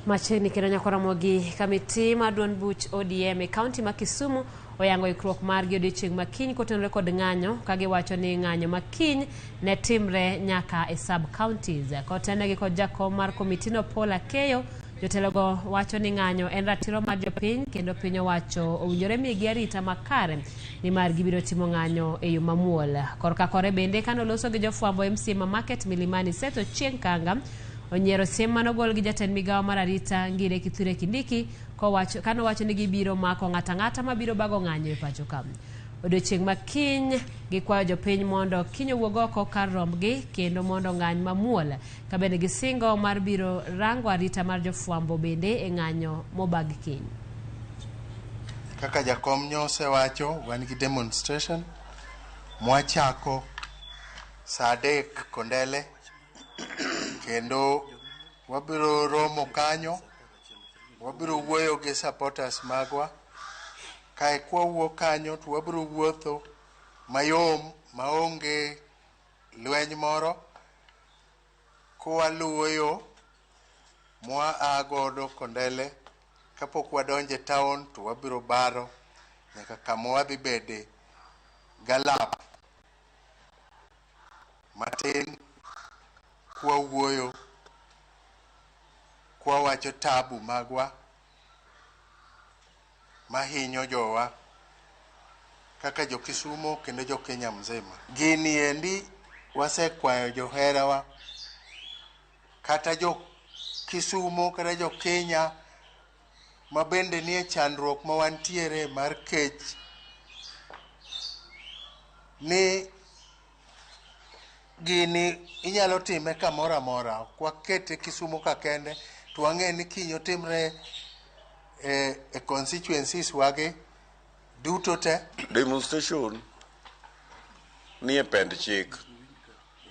Machiegni kendo nyaka Ramogi, kamiti mar duond buch ODM e kaunti ma Kisumu oyango ikruok margi odiochieng' ma kiny kotenore kod ng'anyo ka giwacho ni ng'anyo ma kiny ne timre nyaka e sub counties. Kotenegi kod jakom mar komitino Paul Akeyo, jotelogo wacho ni ng'anyo en ratiro mar jopiny kendo piny owacho owinjore migi arita makare nimar gibiro timo ng'anyo e yo mamuol. Korka kore bende kanoloso gi jofwambo MCA ma Market Milimani Seth Ochieng Kanga onyiero siem manogol gi jatend migawo mar arita Ngire Kithure Kindiki kowacho kanowacho ni gibiro mako ng'ato ang'ata mabiro bago ng'anyo e pacho ka. Odiochieng' ma kiny gikwayo jopiny mondo kiny owuog oko kar rombgi kendo mondo ng'any mamuol ka bende gisingo mar biro rango arita mar jofwambo bende e ng'anyo mobag kiny. Kaka jakom nyo osewacho, wan gi demonstration mwachako saa 3 Kondele kendo wabiro romo kanyo, wabiro wuoyo gi supporters magwa. Kae kwawuok kanyo to wabiro wuotho mayom maonge lweny moro kwaluwo yo mwa godo Kondele kapok wadonjo e town to wabiro baro nyaka kama wadhi bede galap matin kwawuoyo kwawacho tabu magwa mahinyo jowa kaka jo Kisumo kendo jo Kenya mzima. Gini endi wasekwayo joherawa kata jo Kisumo kata jo Kenya ma bende nie chandruok ma wantiere mar kech ni gini inyalo time kamoro amora. Ok wakete Kisumo ka kende to wang'e ni kiny otimre e constituencies wagi duto te. Demonstration nie pend chik.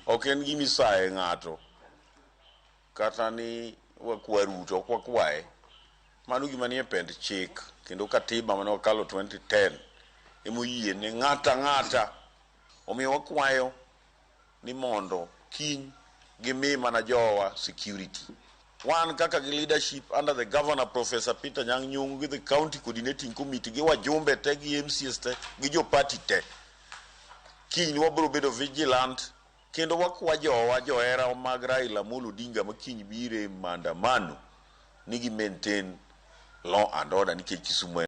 Ok en gima isaye ng'ato kata ni wakwa Ruto, ok wakwaye. Mano gima nie pend chik kendo katiba mane wakalo 2010 emoyie ne ng'ato ang'ata. Omiyo wakwayo ni mondo kiny gimi mana jowa security. Wan kaka gi leadership under the governor Professor Peter Nyang' Nyong'o gi the county coordinating committee gi wajumbe te gi MCAs te gi jo party te. Kiny wabiro bedo vigilant kendo wakwa jowa johera mag Raila Amolo Odinga ma kiny biro e maandamano ni gi maintain law and order nikech Kisumu.